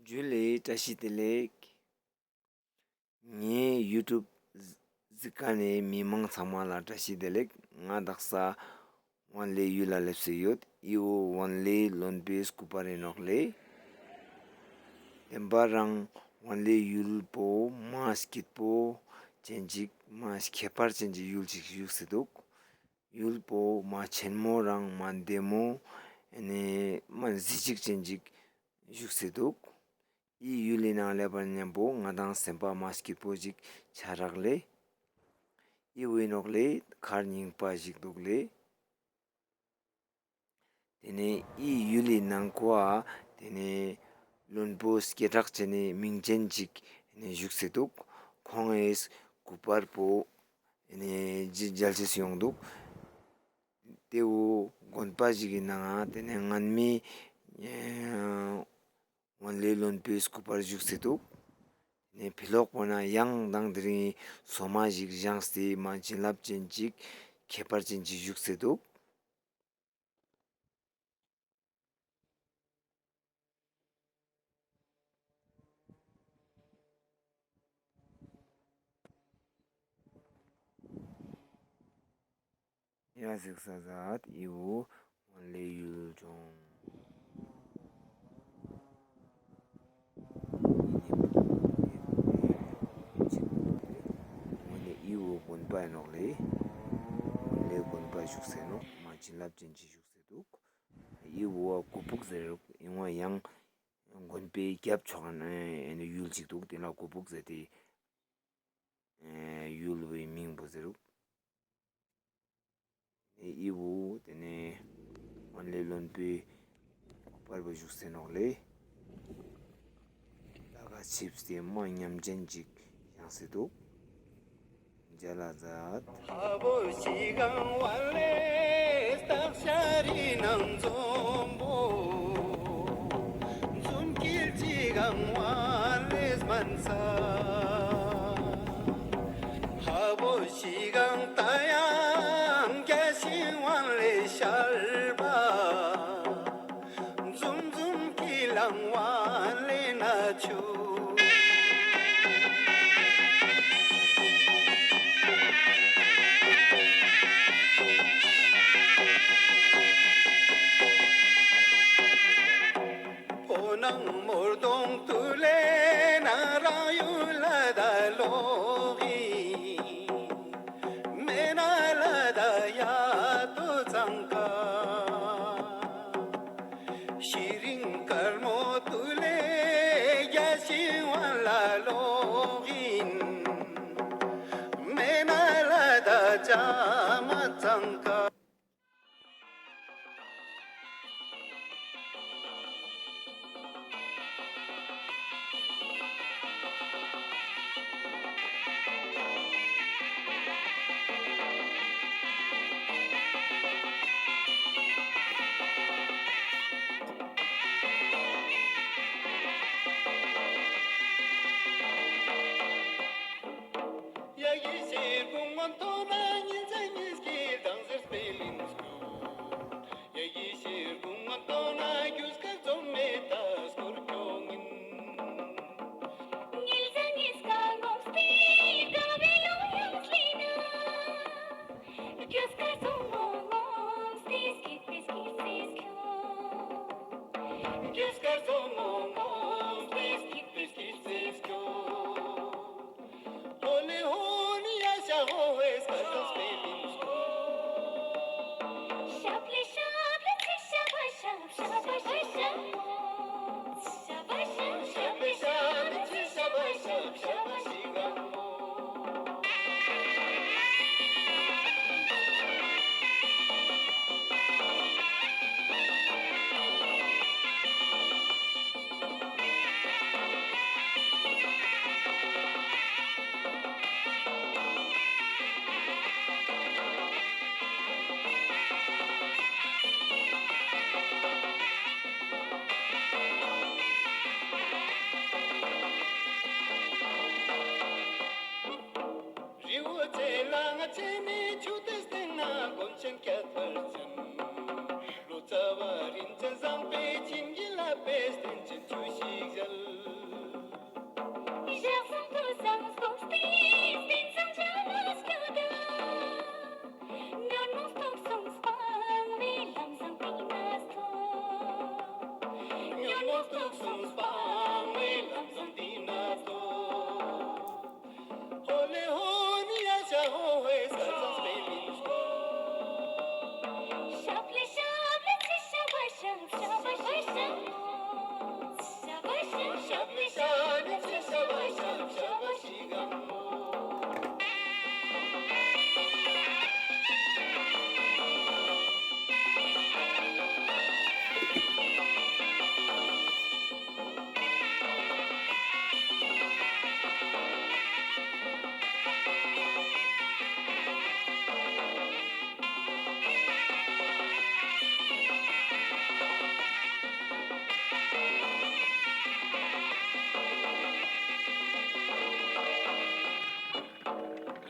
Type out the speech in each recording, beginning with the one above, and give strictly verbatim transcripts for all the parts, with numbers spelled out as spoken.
ཇུ་ལེ། བཀྲ་ཤིས་བདེ་ལེགས། ངའི་ཡུ་ཊུབ་གཟིགས་མཁན་ནི་མི་མང་ཚང་མ་ལ་བཀྲ་ཤིས་བདེ་ལེགས། ང་དག་ས་ཝན་ལེ་ཡུལ་ལ་སླེབས་སེ་ཡོད། འི་བོ་ཝན་ལེ་ལོན་པོའི་སྐུ་པར་ཨིན་ནོག་ལེ། བདེན་པ་རང་ཝན་ལེ་ཡུལ་པོ་མ་སྐྱིད་པོ་ཅན་ཅིག་མ་ཁྱད་པར་ཅན་ཅིག་ཡུལ་ཅིག་བཞུགས་སེ་འདུག། ཡུལ་པོ་མ་ཆེན་མོ་རང་མ་བདེ་མོ་ཨ་ནི་མ་གཟི་བརྗིད་ཅན་ཅིག་བཞུགས་སེ་འདུག། འི་ཡུལ་ལི་ནང་སླེབས་པ་ཉམ་པོ་ང་དང་སེམས་པ་མ་སྐྱིད་པོ་ཞིག་ཆ་རག་ལེ། འི་བོ་ཨིན་ནོག་ལེ་མཁར་རྙིང་པ་ཞིག་འདུག་ལེ། ཏེ་ནེ་འི་ཡུལ་ལི་ནང་ཁོའ་ཏེ་ནེ་བློན་པོ་སྐད་གྲགས་ཅན་ནི་མིང་ཅན་ཅིག་ནེ་བཞུགས་སེ་འདུག། ཁོང་ངི་སྐུ་པར་པོ་ཏེ་ནེ་མཇལ་ཅེས་ཡོང་འདུག། ཏེ་བོ་དགོན་པ་ཞིག་གི་ནང་ང་ཏེ་ནེ་སྔན་མའི་ཨེ་ཝན་ལེ་བློན་པོའི་སྐུ་པར་བཞུགས་སེ་འདུག། ཏེ་ནེ་ཕི་ལོག་པོ་ན་ཡང་དང་དེ་རིང་སོ་མ་ཞིག་བཞེངས་ཏེ་མ་བྱིན་རླབས་ཅན་ཅིག་ཁྱད་པར་ཅན་ཅིག་བཞུགས་སེ་འདུག། ཡ་གཟིགས་ས་ཟ་འི་བོ་ཝན་ལེ་ཡུལ་ལྗོངས། ཝན་ལེ་འི་བོ་དགོན་པ་ཨིན་ནོག་ལེ། ཝན་ལེ་དགོན་པ་བཞུགས་སེ་ནོག། མ་བྱིན་རླབས་ཅན་ཅིག་བཞུགས་སེ་འདུག། འི་བོ་གུ་པུག་ཟེར་ཡོད། ཡང་དགོན་པའི་རྒྱབ་ཕྱོགས་ན་ཡུལ་ཅིག་འདུག། ཏེ་ལ་གུ་པུག་ཟེར་ཏེ་ཡུལ་བོའི་མིང་བོ་ཟེར་རུག། འི་བོ་ཏེ་ནེ་ཝན་ལེ་བློན་པོའི་སྐུ་པར་བོ་བཞུགས་སེ་ནོག་ལེ། ལ་ཁ་ཆིབས་ཏེ་མ་ཉམས་ཅན་ཅིག་བཞེངས་སེ་འདུག། མཇལ་ལ་མཛད།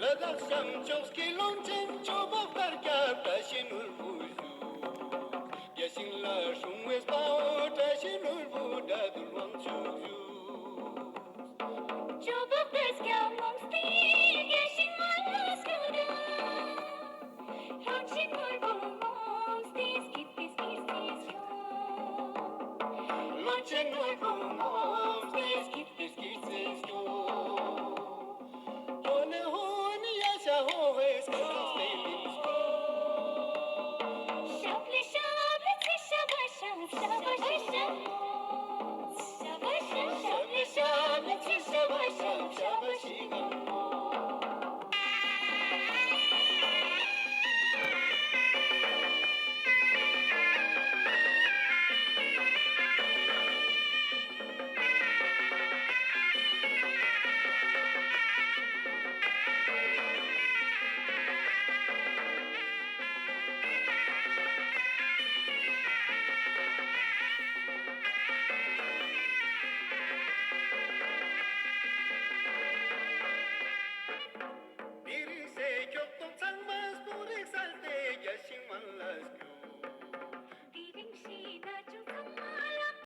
ལ་དྭགས་བྱང་ཕྱོགས་ཀྱི་ལུང་ཅན།